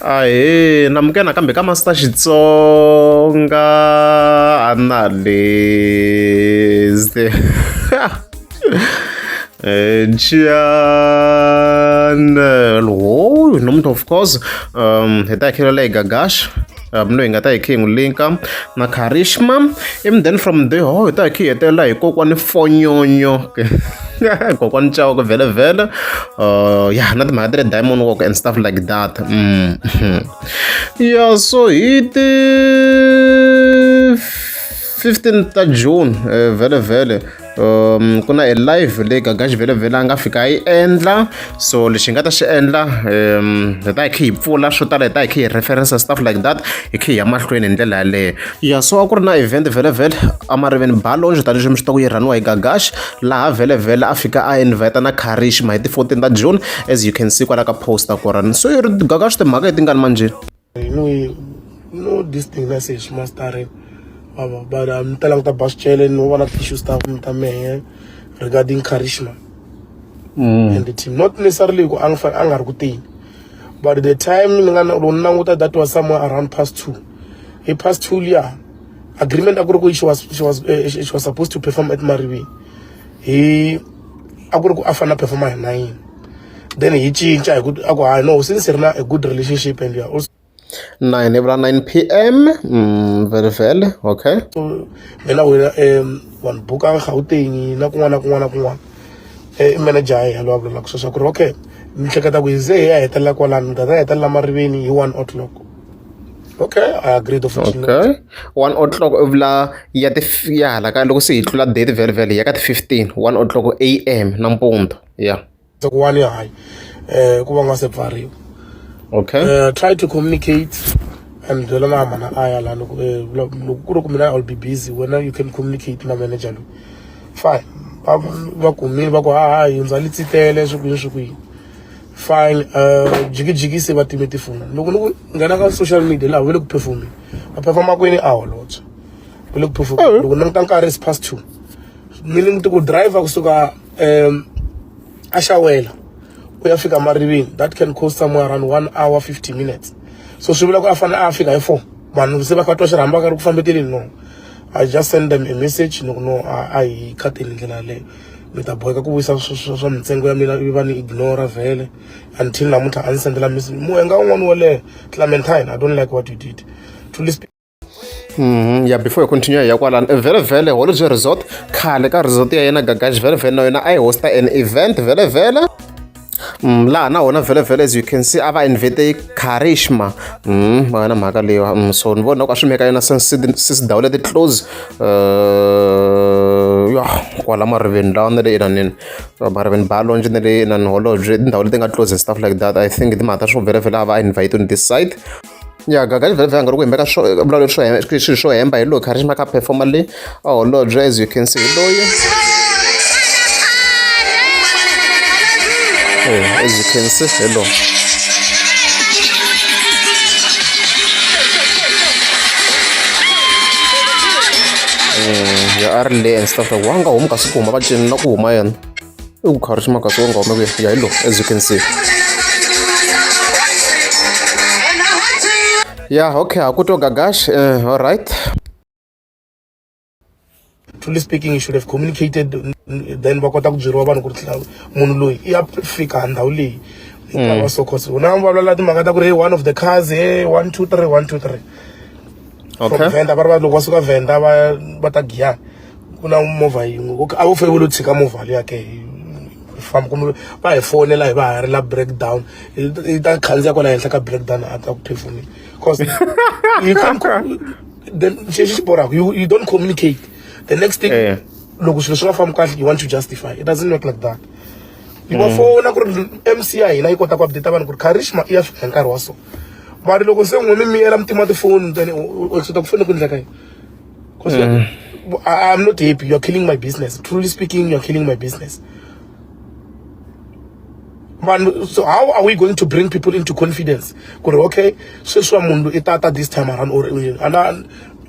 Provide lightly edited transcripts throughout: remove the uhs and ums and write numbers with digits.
Ahee namukela nakambe ka Master Xitsonga Analyst channel ho namuntlha of course hi ta hi khelela hi Gagash loyi hi nga ta hi khe hi n'wi linka na Karishma ivi then from there ho hi ta hi khe hi hetelela hi kokwani Fonyonyo kokwani Chauke vhele vhele ya na timhaka ta le Diamond Walk and stuff like that ya so hi ti 15 ta June vhele vhele ku na e live leyi Gagash vhele vhele a nga fika a yi endla so lexi hi nga ta xi endla hi ta hi kha hi pfula swo tala hi ta hi kha hi reference stuff like that hi kha hi ya mahlweni hi ndlela yaleyo ya so a ku ri na event vhele vhele amariveni bar lounge tanihileswi mi swi tiva ku yi rhaniwa hi Gagash laha vhele vhele a fika a invite na Karishma hi ti 14 ta June as you can see kwala ka poster korani so yi ri Gagash timhaka i tingani manjhe. You know, you know this thing that's a mastering. But I'm telling the boss challenge no one issue stuff regarding Karishma and the team. Not necessarily go ang ang but the time that was somewhere around past 2. He past 2 yeah. Agreement akuri she was supposed to perform at Maribi. He akuri ku afana perform at 9. Then he cinca hi ku aku hayi no since ri na a good relationship and you are also 9 hi vula 9 p.m. Vhele vhele okay. So mina wena vanhu buka Gauteng na kun'wana na kun'wana na kun'wana i manager ya hina loyi a vulavulaka sweswo ku ri okay ni hleketa ku hi ze hi ya hetelela kwalano ni ta ta hetelela Mariveni hi 1 o'clock. Okay, I agreed of Okay. 1 o'clock i vula ya ti ya hala ka loko se hi tlula date vhele vhele ya ka ti 15 1 o'clock am nampundzu yeah. Ku one ya hayi ku va nga se pfariwa. Okay. Try to communicate and byela na mana a ya la loko loko ku ri ku mina I will be busy wena you can communicate na manager loyi. Fine. Va kumile va ku ha ha hundza litsitele swi ku yini swi ku yini. Fine jikijiki se va time tifoni. Loko ni ku nghena ka social media laha va le ku performeni. Va performa kwini a Holobye. Va le ku performeni. Loko ni languta nkarhi is past 2. Meaning ku driver kusuka a xawela u ya fika Mariveni that can cost somewhere around 1 hour 50 minutes. So swi vula ku a fanele a fika hi 4. Vanhu se va kha va twa xirhamba ka ri ku fambeteleni no. I just send them a message no no a hi khateni ndlela yaleyo. Mi ta boheka ku vuyisa swa mintsengo ya mina ivi va ni ignore vhele until namuntlha a ni sendela message. Muhenga wun'wana wo leha Clementine I don't like what you did. Truly speaking Ya before hi continue hi ya kwalano vhele vhele Holobye Resort khale ka resort ya yena Gagash vhele vhele na yona a yi hosta an event vhele vhele laha na hona vhele vhele as you can see a va invite Karishma va na mhaka leyiwa so ni vona ku a swi meka yona sense sisi ndhawu leti close ya kwala Mariveni lawa na le inanini Mariveni bar lounge na le inani Holobye tindhawu leti nga close and stuff like that I think timhaka ta swo vhele vhele a va invite on this side. Ya Gagash vhele vhele a nga ri ku hembeka swo vulavula swo swilo swo hemba hi loyi Karishma kha performer leyi a Holobye as you can see hi loyi as you can see hi loyi. Ya a ri le and stuff like wa nga humi kasi ku huma vacini na ku huma yena i ku Karishma kasi wa nga humi kwihi ya hi loyi as you can see. Yeah, okay, ha ku twa Gagash all right. Truly speaking, you should have communicated then va kota ku byeriwa vanhu ku ri munhu loyi i ya fika ndhawu leyi hi nkarhi wa so cause na vulavula timhaka ta ku ri hey, one of the cars hey, 1 2 3 1 2 3 Okay. From Venda va ri va loko va suka Venda va va ta Giyani ku na movha yin'we okay a vo fanele vo tshika movha liya ke hi famba kumbe va hi fonela hi va ha ri la breakdown hi ta khandziya kwala henhla ka breakdown a ta ku performing cause you can't then xexi xi borhaka you don't communicate the next thing loko swilo swi nga fambi kahle you want to justify it doesn't work like that yi va fona ku ri MC ya hina yi kota ku update vanhu ku ri Karishma i ya fika hi nkarhi wa so mara loko se n'wina mi miyela mi tima tifoni then u expecta ku fanele ku endleka yini because I'm not happy you are killing my business truly speaking you are killing my business vanhu so how are we going to bring people into confidence ku ri okay sweswiwa munhu i tata this time around or ana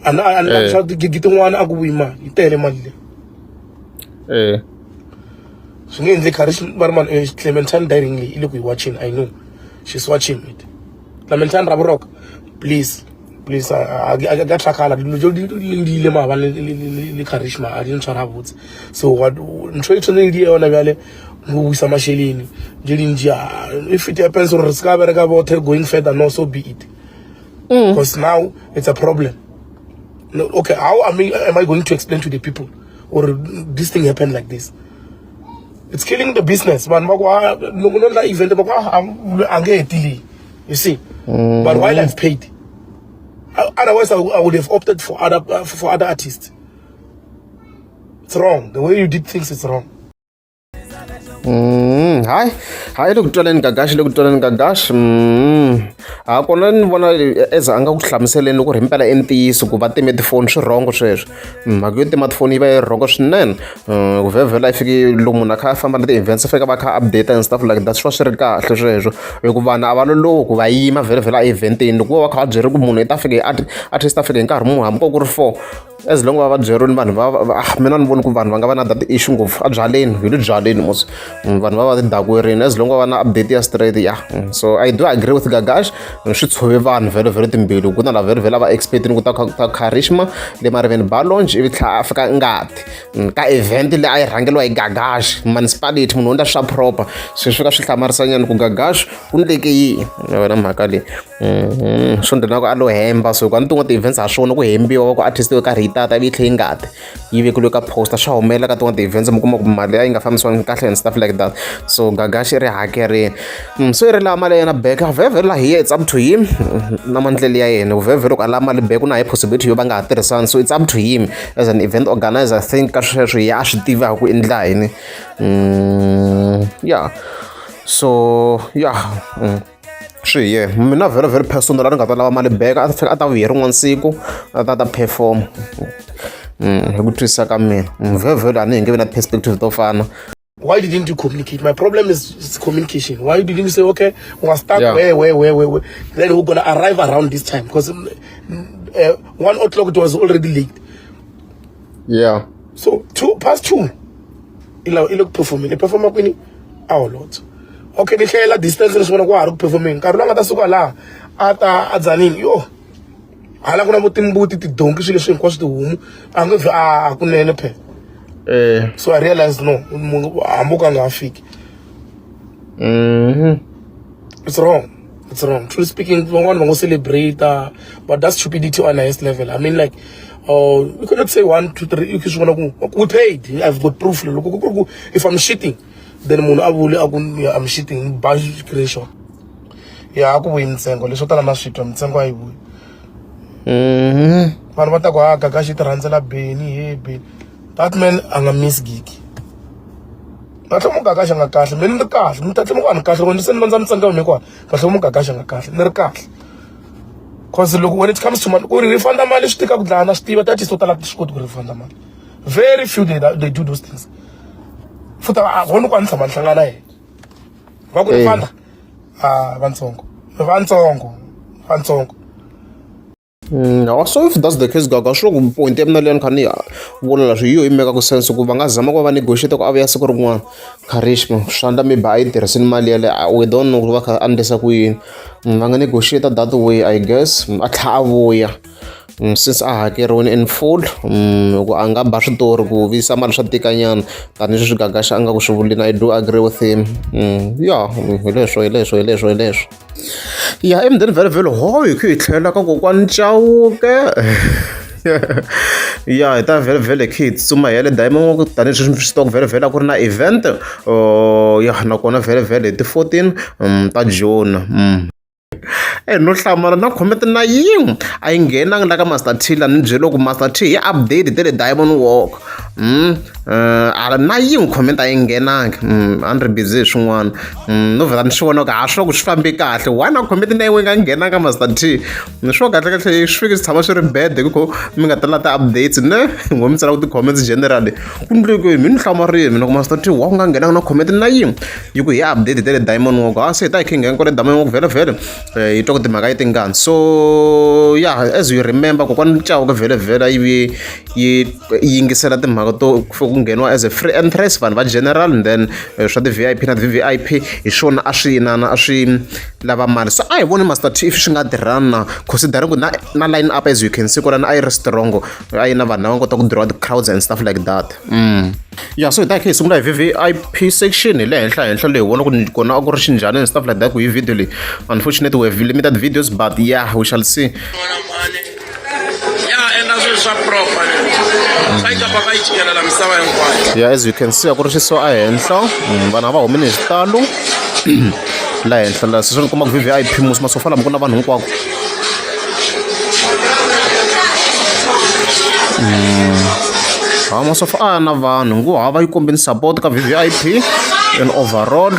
ana ana swa tigigi tin'wana a ku vuyi mali yi tele mali leyi swi nge endli Karishma va ri mani Clementine Dyring leyi i le ku yi watching I know she's watching it. Lamentshane Raboroko, please, please, a ka tlhakala dilo tse di ile maabane le Charisma a di ntshwara botse. So what ntho e tshwanetse di yona bjale go buisa masheleni tse dintši. If it happens gore re se ka bereka bothe going further, no, so be it, because now it's a problem. No, okay, how am I going to explain to the people or this thing happened like this? It's killing the business. Vanhu va ku, "Ah, loko no endla event, va ku, ah, a nge heti." You see? But while I've paid, otherwise I would have opted for other artists. It's wrong the way you did things. It's wrong. Hayi, hayi, le ku twaleni Gagashi, le ku twaleni Gagashi. Ha kona ni vona as a nga ku hlamuseleni ku ri himpela i ntiyiso ku va time tifoni, swi wrong sweswo. Mhaka yo tima tifoni yi va yi ri wrong swinene. Ku vhevhela i fiki lomu munhu a kha a famba na ti-events, fika va kha a update and stuff like that, swi va swi ri kahle sweswo, hi ku vanhu a va lolohi ku va yima vhele vhele a eventini loko vo va kha va byeri ku munhu i ta fika hi artist ta fika hi nkarhi munhu hambi ko ku ri 4, as long va va byerini vanhu va ah, mina ni voni ku vanhu va nga va na that issue ngopfu a byaleni, hi le byaleni mos. Vanhu va va tidakwerini as long va va na update ya straight ya. So I do agree with Gagash, swi tshove vanhu vhele vhele timbilu ku na la vhele vhele a va expectini ku ta ta Charisma le Mariveni Bar Lounge, ivi tlhela a fika ngati ka event leyi a yi rhangeliwa hi Gagash municipality, munhu wo endla swa proper. Swi fika swi hlamarisanyana ku Gagash ku ndleke yini na wena mhaka leyi. Swo ndlela ku a lo hemba, so ku a ni tin'wana ti-events ha swona ku hembiwa va ku artist yo karhi yi tata, ivi yi tlhe yi ngati yi vekeliwe ka poster, swa humelela ka tin'wana ti-events, mi kuma ku mali a yi nga fambisiwangi kahle and stuff like that. So Gagash i ri hakerini. So i ri laha mali ya yena back vhevhe la hi, it's up to him na mandlele ya yena. Vhevhe loko a lava mali back, ku na high possibility yo va nga ha tirhisani, so it's up to him as an event organizer. I think ka sweswo ya a swi tivaka ku endla yini. Yeah, so yeah, swi hi yena. Mina very very personal, a ni nga ta lava mali back, a ta fika a ta vuya rin'wana siku a ta ta perform. Hi ku twisisa ka mina, vhevhe a ni hi nge vi na perspective to fana. Why didn't you communicate? My problem is communication. Why didn't you say, okay, we're stuck where, where? Then we're gonna arrive around this time because 1 o'clock it was already late. So 2:02, ilo performing. Performa kwini? Our lot. Okay, ni hlayela distance ni swi vona ku ha ri ku performing. Nkarhi lowu a nga ta suka laha a ta a Dzanini, yo hala ku na vo timbuti, tidonki, swilo leswi hinkwaswo, tihomu, a nge vhe a kunene phela. So I realized, no, munhu hambi u ka nga ha fiki. It's wrong. It's wrong. Truly speaking, van'wana va ngo celebrate, but that's stupidity on highest level. I mean, like, you cannot say one, two, three. You can swi vona ku we paid. I've got proof. Loko ku ku if I'm shitting, then munhu a vuli a ku, "Yeah, I'm shitting," ba screenshot. Ya ku vuyi mintsengo leswo tala na swi twa mintsengo a yi vuyi. Vanhu va ta ku, "Ha, Gagashi ti rhandzela Benny, he Benny." That man a nga miss gig. Kahle mugagaxa nga kahle, mina ni ri kahle, mi ta tlhela mi ku a ni kahle loko ni se ni landza mintsengo ya mina kahle mugagaxa nga kahle, ni ri kahle. Cause loko when it comes to money, ku ri refunda mali swi tika ku dlaya na swi tiva ti-artist to tala ti swi koti ku refunda mali. Very few they do those things. Futhi a voni ku a ni tshama ni hlangana na yena. Va ku refunda? Ah, vantsongo. Vantsongo. Vantsongo. Also if that's the case, Gaga, swi ku point ya mina leyi ni kha ni vula leswi hi yo yi mekaku sense ku va nga zama ku va va negotiate ku a vuya siku rin'wana Charisma, swi endla maybe a yi tirhisini mali yaleyo, we don't know ku va kha a endlisa ku yini. Va nga negotiate that way, I guess, a tlhela a vuya since a hakeriwile in full, ku a nga ba switori ku vuyisa mali swa tikanyana tanihileswi Gagaxa a nga ku swi vuleni. I do agree with him. Yeah, hi leswo, hi leswo, hi leswo, hi leswo. Ya, emudeni vhele vhele ho hi kha hi tlhela ka kokwani Chauke. Ya, hi ta vhele vhele kha hi tsutsuma hi ya le Diamond Walk, tanihileswi swi tiva ku vhele vhele a ku ri na event ya nakona vhele vhele hi ti 14 ta June. No hlamala na comment na yin'we a yi nghenangi la ka Master T la ni byele ku Master T hi update ta le Diamond Walk. A na yin'we comment a yi nghenangi. A ni ri busy hi swin'wana, no vhela ni swi vona ku ha swi ku swi fambi kahle why na comment na yin'we yi nga nghenanga Master T. Swo kahle kahle swi fike swi tshama swi ri bad hi ku mi nga tala ti-updates ne n'we mi tsala ku ti-comments generally ku ndleke mi ni hlamarile mina ku Master T wa ku nga nghenanga na comment na yin'we yi ku hi update ta le Diamond Walk. Ha se hi ta hi kha hi nghena kwale Diamond Walk vhele vhele hi twa ku timhaka yi tingani. So yeah, as you remember, kokwani Chauke vhele vhele yi yi yingisela timhaka. timhaka to ku ngheniwa as a free entrance vanhu va general, and then swa ti-VIP na ti-VVIP hi swona a swi inana a swi lava mali. So a hi voni Master T if swi nga tirhana, considering ku na line up, as you can see kwalano, a yi ri strong, a yi na vanhu lava nga kota ku draw the crowds and stuff like that. Yeah, so hi ta hi kha hi sungula hi VVIP section hi le henhla henhla leyi, vona ku kona a ku ri xinjhani and stuff like that. Ku hi video leyi, unfortunately we have limited videos, but yeah, we shall see. Ya endla swilo swa proper swa yi kapa va yi jikelela misava hinkwayo. Yeah, as you can see, a ku ri xiso a henhla. Vanhu a va humile hi xitalo la henhla la, se swi ni kuma ku VVIP musi masofa lama ku na vanhu hinkwako. Ha, masofa a ya na vanhu ngo hava yi kombeni support ka VVIP in overall.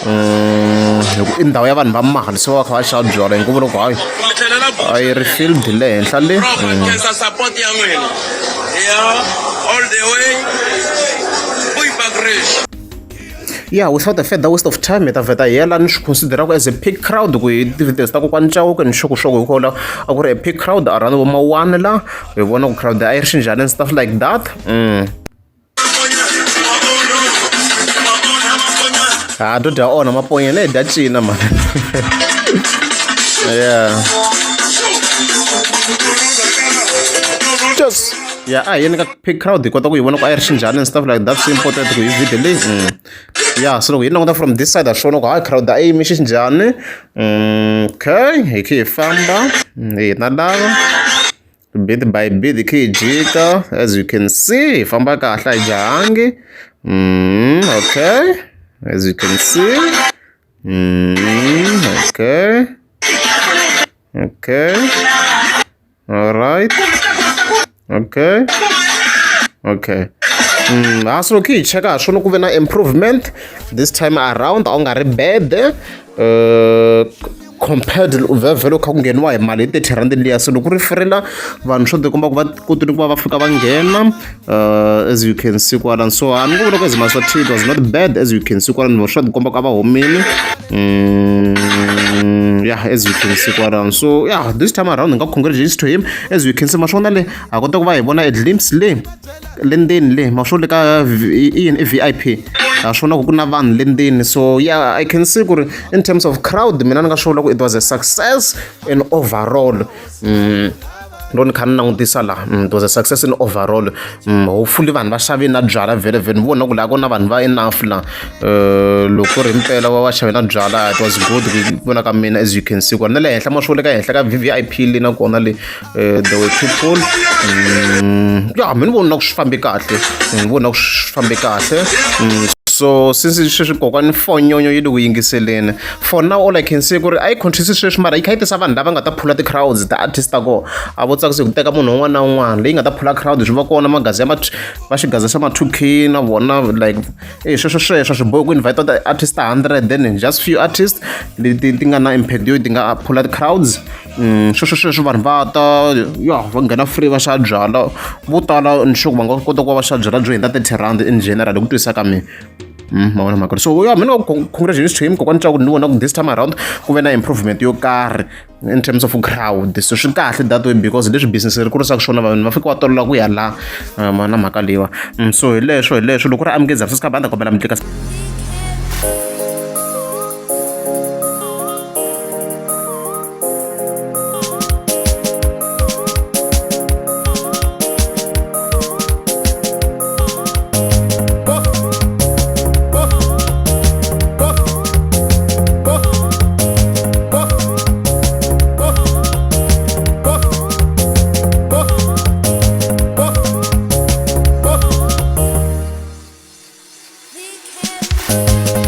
Hi ku i ndhawu ya vanhu va mali, se va va kha va xava byalwa hi nguva loko hayi mi tlhela na a yi ri field le henhla le. Proper khensa support ya n'wina ya all the way Bushbuckridge. Yeah, without a further waste of time, hi ta vheta hi yela ni swi consideraku as a peak crowd ku hi ti-videos ta kokwani Chauke ni xokoxoko hi kola a ku ri a peak crowd around vo ma-1 la, hi vona ku crowd a yi ri xinjhani and stuff like that. Ha, to dya ona maponya ne hi dya cina man. Yeah, just yeah, a hi yeni ka peak crowd hi kota ku yi vona ku a yi ri xinjhani and stuff like that. Swi important ku hi video leyi. Yeah, so loko hi languta from this side, ha swi vona ku hayi crowd a yi yimi xinjhani. Okay, hi kha hi famba hi na lava bit by bit, hi kha hi jika. As you can see, hi famba kahle, a hi jahangi. Okay, as you can see. Okay, all right, okay. Ha, so loko hi cheka ha swona ku ve na improvement this time around, a wu nga ri bad compared vhevhe loko kha ku ngheniwa hi mali hi R30 liya. So loko ri free la, vanhu swo tikomba ku va kotile ku va va fika va nghena, as you can see kwalano. So a ni ngo vula ku as Master T it was not bad. As you can see kwalano, swa tikomba ku a va humile. Yeah, as you can see kwalano. So yeah, this time around nga congratulations to him. As you can see, maswona le ha kota ku va hi vona a glimpse le le ndzeni le maswo le ka i yini i VIP, ha swona ku ku na vanhu le ndzeni. So yeah, I can see ku ri in terms of crowd, mina ni nga swi vula ku it was a success in overall. Loko ni kha ni langutisa laha, it was a success in overall. Hopefully vanhu va xave na byala vhele vhele, ni vona ku laha ku na vanhu va enough la. Loko ku ri himpela va va xave na byala, it was good ku vona ka mina. As you can see kona na le henhla, ma swi le ka henhla ka VVIP le na kona le, there were people. Ya, mina ni vona ku swi fambe kahle, ni vona ku swi fambe kahle. So since sweswi kokwani fonyonyo yi le ku yingiseleni, for now all I can say ku ri a yi conscious sweswi, mara yi kha yi tisa vanhu lava nga ta phula ti-crowds, ti-artist ta kona. A vo tsakisi ku teka munhu un'wana na un'wana leyi nga ta phula crowd, swi va kona magazi ya ma va xigaza xa ma 2K na vona, like sweswo sweswo swi bohi ku invite ti-artist ta 100, then just few artists leti ti nga na impact yo ti nga phula ti-crowds. Sweswo sweswo vanhu va ta ya va nghena free va xava byala vo tala, ni sure ku va nga kota ku va va xava byala byo hundza R30 in general hi ku twisisa ka mina. Ma vona mhaka. So ya, mina congratulations to him kokwani Chauke. Ni vona ku this time around ku ve na improvement yo karhi in terms of crowd, so swi kahle that way because leswi business ri kurisaka swona, vanhu va fika va tolela ku ya laha na mhaka leyiwa. So hi leswo hi leswo, loko ri amukeza subscribe, a ni ta kombela mi tlika. We can.